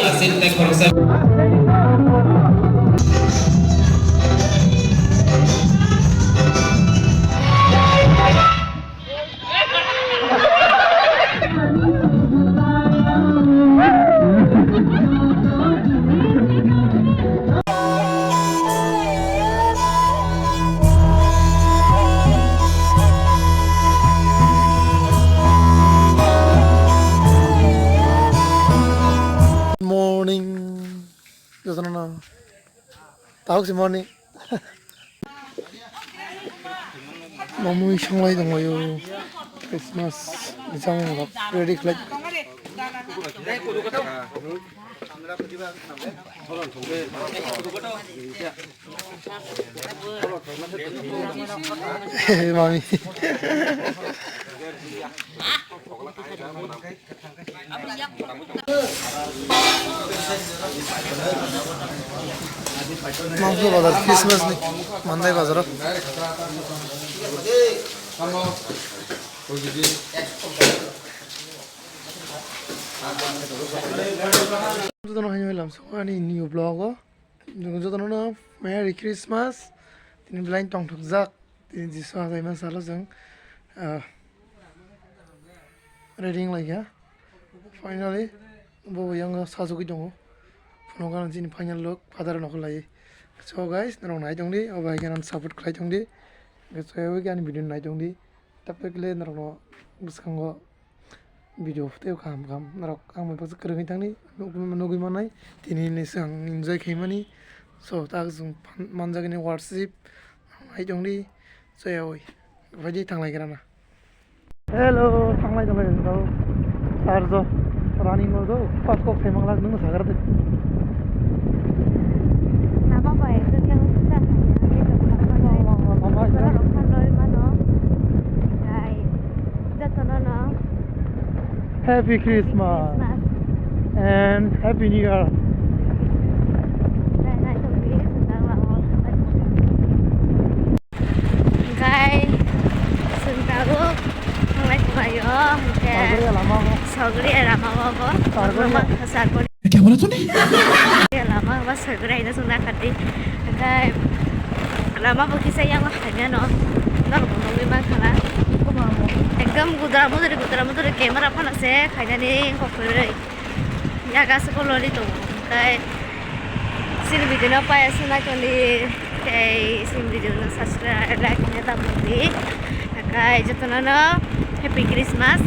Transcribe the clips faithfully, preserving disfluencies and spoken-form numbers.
Asin tek khoroksa. Morning. Jotono no. Tabuk se morning. Mamui songlai tonglaio. Christmas ni chamung rok ready khlai. Mami. Mangso bazar, Christmas ni mandai bazar. Jotono haino lamsong ani new vlog o. Jotono no Merry Christmas. Tini belai tongthokjak. Tini Jisu hajaima salo chwng, ah, ready wnglaikha. Finally, bo yang sajagwi tongo. Phunukha chini final look, father no khlai. So guys, norok nai tongdi, obo hai khe norok support khlai tongdi. Hwnkhe ani video nai tongdi. Tabuk le norokno bwskango video tei kaham kaham norok ang bai baksa kwrwngwi tangni nugwi manai tini ni swkang enjoy khaimani. So tak chwng manjagani worship hai tongdi. So yawi phaidi thanglai grana. Hello, thanglai thanglai do. Sir jo running mode do pas kok sai mangla nung sagar de. Lama bai kwrwng sa. Lama bai. Borok rok khan loi mano. Hai. Jotono no. Happy Christmas. Christmas. And Happy New Year. Nai, nai, tongdi, sundang lama. Hingkai, sundang, thanglai tonglaio, hingke. Sagri lama bo. Sagri lama bo bo. Sagri. Lama, sagri. Kya bola tune? Lama ba sagri aina sundang kati. Hingkai, lama bo kisa yang Kanya no, norok bo nugwi mankha na. Ekdam gudra mudri, gudra mudri camera phano se khainani kok kwrwi. Yaga se kololi tongo. Tei chini video no paya se naitoni, tei chini video no subscribe, like, khaina ta bwlwi. Tei jotono no Happy Christmas.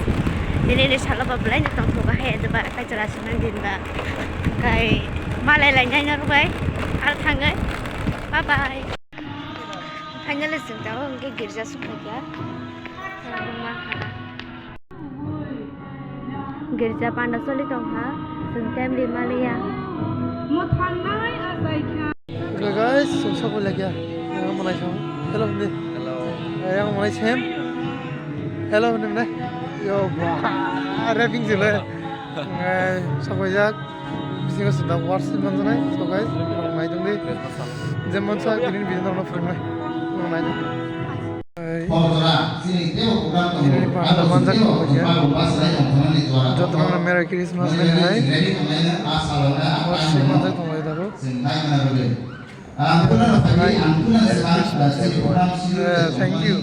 Nini ni salo ba belai no tongthogo hai, ado ba kaitor aswk nang din ba. Tei malai lai nai norok bai. Ar thangwi. Bye bye. Finally, chwng tabuk hwnkhe girja sokphaikha. Girja panda choli tongkha, chwng temli maliya. Mwthangnai achaikha. Okay, guys, chwng sokphailaiya. Yang manai sam. Hello, hindi. Hello. Yang manai sem. Hello, hindi, hindi. Yo, ba, rapping sila. Eh, sokphaijak. Bisingo se da worship manjanai, so guys, norok nai tongdi. Jemon sa tini video norok phunuknai, norok nai tongdi. Ai, tini panda manjak tongkha. Jotono Merry Christmas hai hai. Worship manjak tonglaio tabuk. Nai, Merry Christmas everyone. Eh, thank you.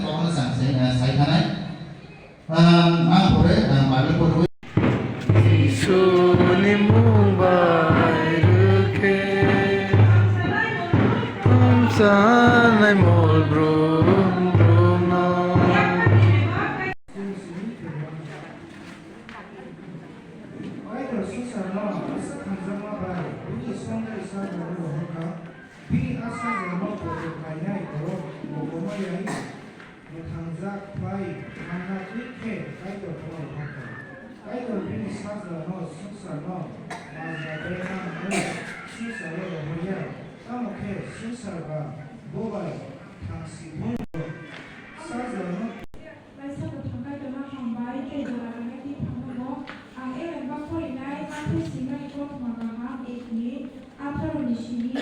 Ang, ang pore, ang Bible pore. Jisuni mung bai rwkhe, hamsanai mol brum brumno. Kaitor swngcharno hamjakma bai bini songrai sajlano rohorkha. Bini a sajlano poito khlainai borok bo komo ya wngya. Mwthangjak khlai manna twi khe Kaitor bono rohorkha. Kaitor bini sajlano swngcharno majra berma hwnwi swngcharo rohor ya, tamo khe swngchar ba bo bai thangsi thung. Sajlano Kaisa kwthang Kaitorno hambai tei jora rwna twi thangnago. Ang Ellen ba porinai Mathai swimani kothoma kaham ekni atharo ni simi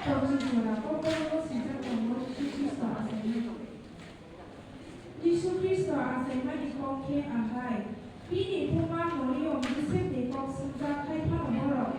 pochis jora kokorogo swijak tongo Jisu Khristo achaimani. Jisu Khristo achaimani kok khe ahai, bini buma Moriom Josepni kok swngjak hai phano borok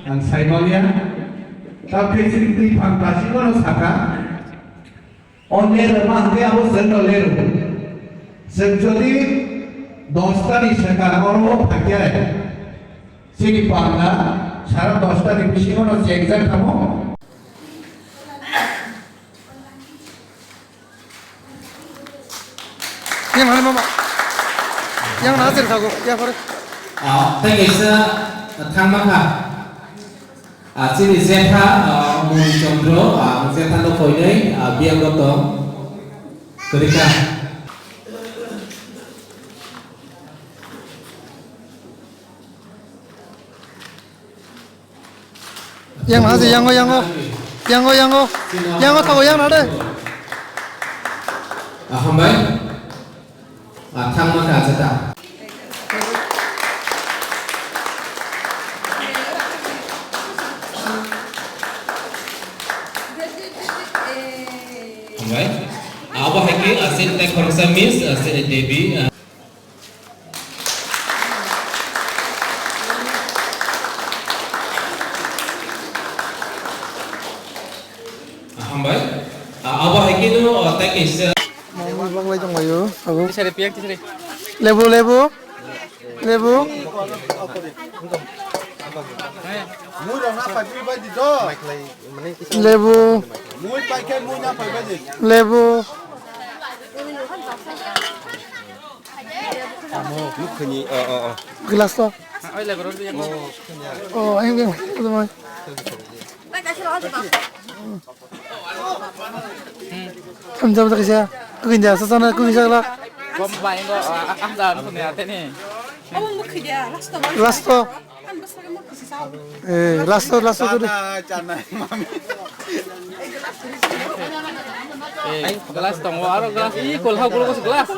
Ang saimaliya, tabukhe chini twi phan tachimano sakha, o lerma hwnkhe abo chwngno lero. Chwng jodi dosta ni swkang oro phaikhe, chini panda sara dosta ni bisingono chengjak tamo. Yang mana mama? Yang mana sih kau? Ya kore. Ah, tei kaisa thangma kha. Ah, chini jetha, ah, Moni Chandra, ah, ang jetha no koinai, ah, biyang rok tong. Kwrwi kha. Yang mana sih? Yang o, yang o. Yang o, yang o. Yang o, thago, yang nade. Ah, hambai. Ah, thangma kha, acha ta. Hambai. Ah, abo hai khe, ah, sini tei khoroksa miss, ah, sini Devi, ah. Hambai. Ah, abo hai khe no, ah, tei kaisa. Mangmui banglai tonglaio, abo. Tisari piyak tisari. Lebu, lebu. Lebu. Mui rok na pai pai di do. Lebu. Mui pai khe mui na pai pai di. Lebu. Mukhuni, o, o, o. Glass to. Oh, ayang, ayang, ayang. Tam jam tak siya. Kukin jasa sana, kukin jasa. Bom bai ngo, ah, ah, ah, dah, aku ni ate ni. Last to. Eh, last to, last to. Eh, glass tongo, aro glass, ih, kolha, kolha, glass.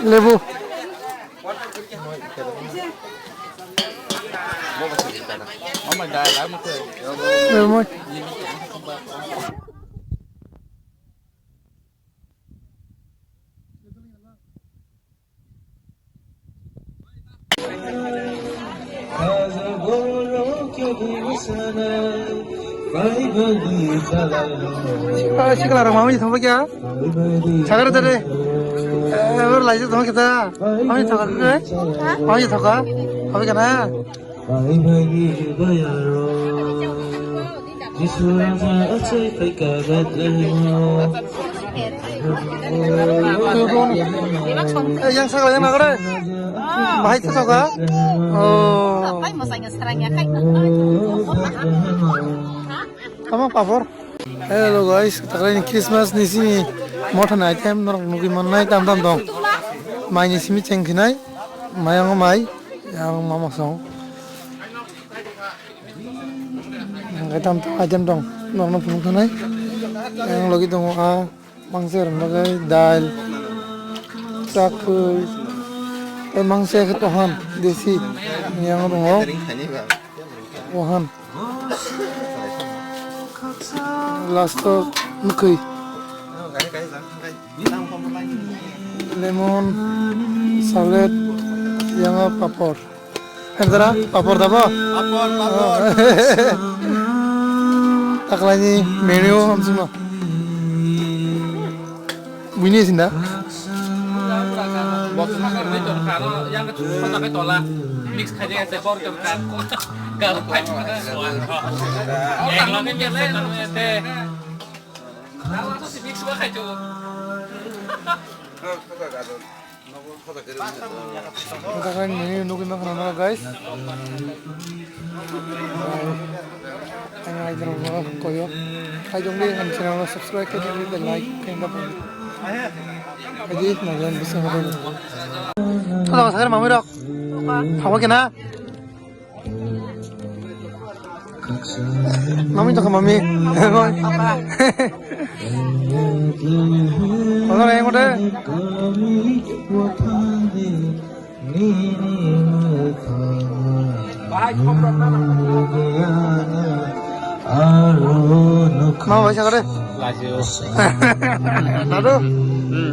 Lebu. Oh my God, I'm okay. Lebu. Ah, sikla rok mami thangba kya? Sagar tare. Eh, laisa thangba kita. Mami thangba kya? Mami thangba. Mami kana? Yang sakla yang nagre. Bahai sa soka. Oh. Tamo papor. Hello guys, taklai ni Christmas ni sini mothani item norok nugui mannai tam tam dong. Mai ni simi chengkhinai, mai ang mai, yang mama song. Ang tam tam item dong, norok no phunuk thanai. Yang logi dong a, mangsa rok nogai, dal, chakhui, tei mangsa khe tohan, desi, yang dong o, tohan. Last o mukhui. Lemon, salad, yang o papor. Hendra, papor dabo? Papor, papor. Taklaini menu hamsima. Buini sinda. Botol yang tola. Mix khaje ase bor tola. Garo pai. Yang lagi biasa kan ete. Mix wa khai tu. Mokhe nini nugui mankha na guys. Ang aidrok no koyo. Aidrok ni ang channel no subscribe khe tongdi, like khe tongdi. Aidi najan bisa horo. Thago sakar mamui rok. Thago kena. Mami tokha mami. Kono reng ode. Ma bai sakare. Laju. Dadu. Hmm.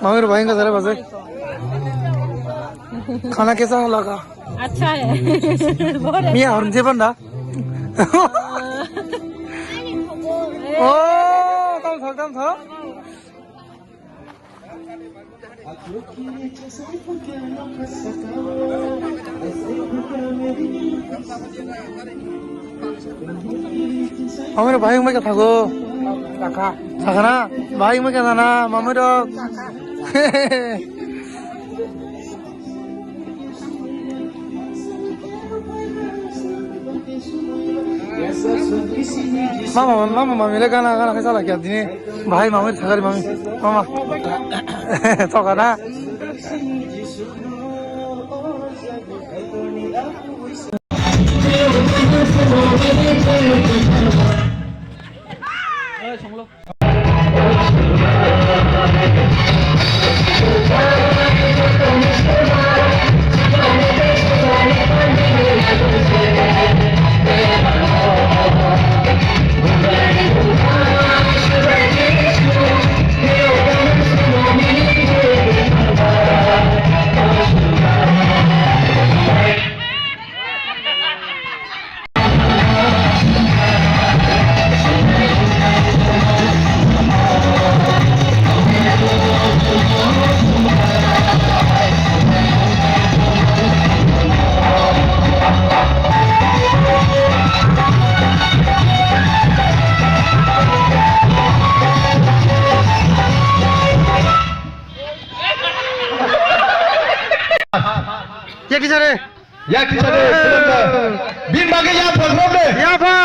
Mami ro bhai ka sare baje. Khana kaisa laga? Acha hai. Miya horn je banda. Oh, tam thok, tam thok. Mami ro bhai wngbai ka thago. Sakha. Sakha na? Bhai wngbai ka nana, mami ro. Mama, mama, mami le gana, gana khe chala kya dini. Bhai, mami thagari mami. Mama. Toka na. Yakti sare. Yakti sare. Bin bagi ya program de. Ya pa.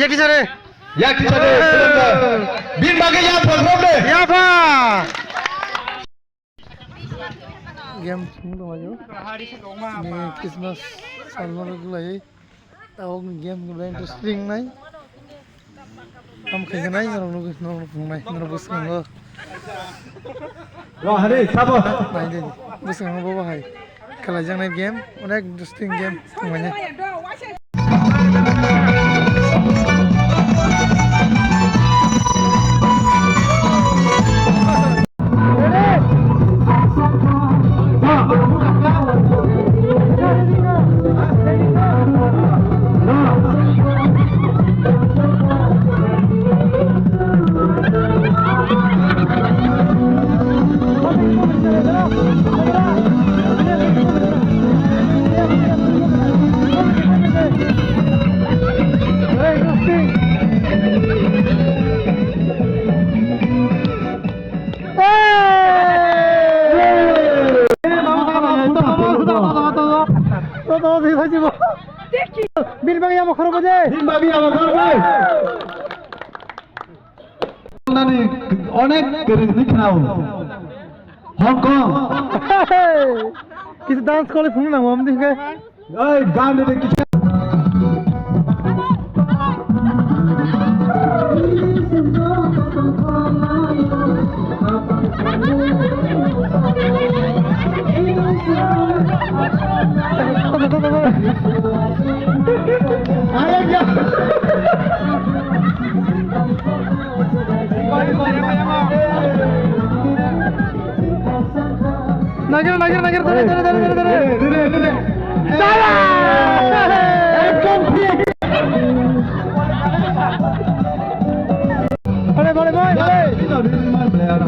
Yakti sare. Yakti sare. Bin bagi ya program de. Ya pa. Game sung tong ayo. Ni Christmas salno rwgwlai. Tabuk ni game gwlai interesting nai. Tam khaikhe nai norok nugwi norok phunuknai norok bwskango. Ro hari sabo. Nai de bwskango bobo hai. Khelaijak nai game onek interesting game thangmani. Bin bagi ya mokhor bade. Bin bagi ya mokhor bade. Nani onek kering ni khnao. Hong Kong. Kisa dance kole phunuknang, mom ding ke. Oi, gan de kisa. Are ya. Nagir, nagir, nagir, dale, dale, dale, dale, dale. Dale, dale, dale. Dale! Ekdom thik. Bale, bale, bale, bale. Dale, dale, dale, dale.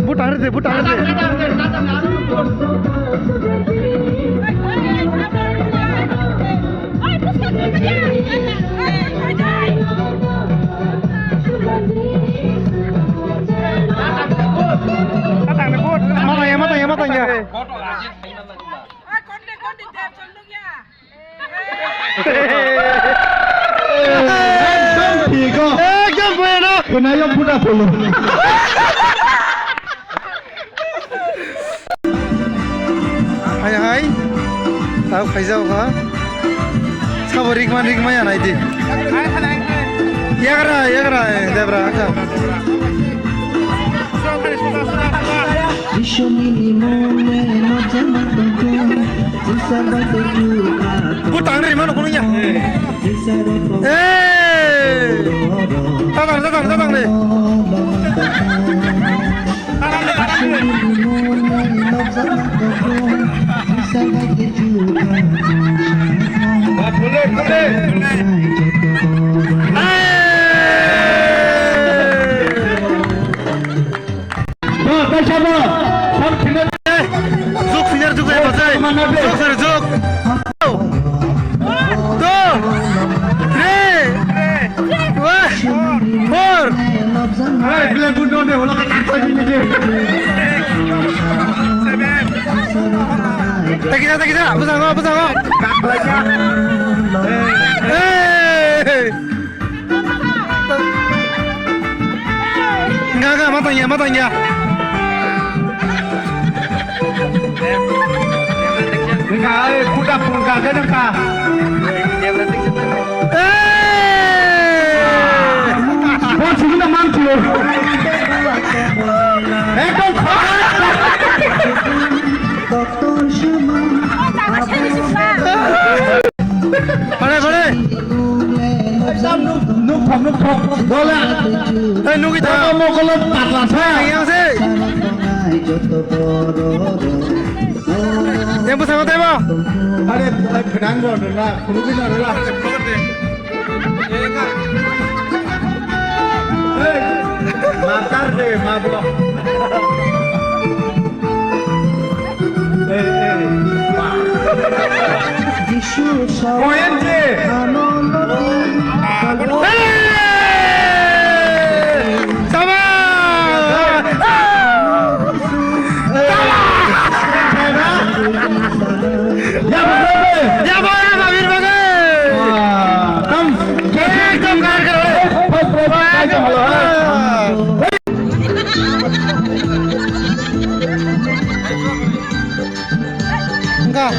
Butang rede, butang rede. Matang ya, matang ya, matang ya. Ekdom thik o. Ekdom bueno. Khwnai o buda polo. Hai hai. Tau khaijao kha. Sabo rikma rikma ya nai di. Yagra yagra debra. Butang ri mano kunuya. Eh. Tatang tatang tatang le. Juk senior juk ya bajai. Juk senior juk. Two, three, one, four. Takisa takisa, bwskango bwskango. Hey. Enggak, enggak, matang ya, matang ya. Enggak, eh, kuda pun enggak ada, enggak. Eh. Bos, ini udah mantul. Eh, kau. Doktor Shama. Pare, pare. Ekdom nuk, nuk thok, nuk thok. Bola. Hei, nugui ta. Bola mo kolom patla sa. Yang se. Yang besar kau tembak. Are, ai, phenang ro, ro, la, khulugui ro, ro, la. Hei, matar de, ma bo. Hey, hey. Jisu sawi. Koyen je. Hey! Sama! Sama! Ya, bagus. Ya, bagus, ya, bagus. Wah, tam. Ekdom kar kar. First prize. Enggak.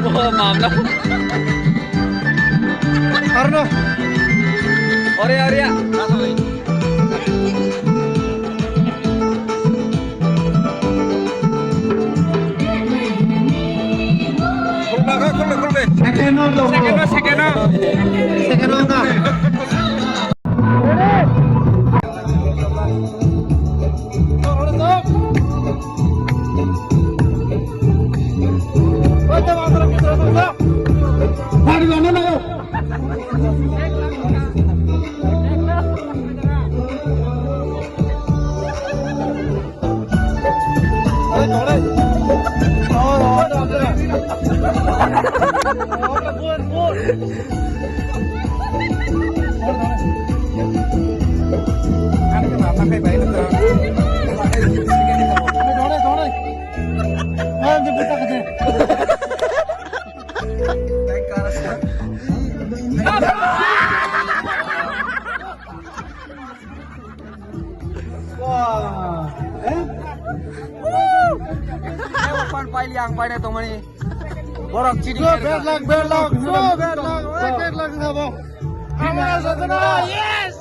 Oh, maaf, no. Arno. Ore, ore, ya. Khulba kha, khulba, khulba. Second round dong. Second round, second round. Second round na. Pari lana na yo. Wah, eh? Pan pai liang pai na tongmani. Borok chini. Bad luck, bad luck, bad luck, bad luck, sabo. Amra sadana, yes!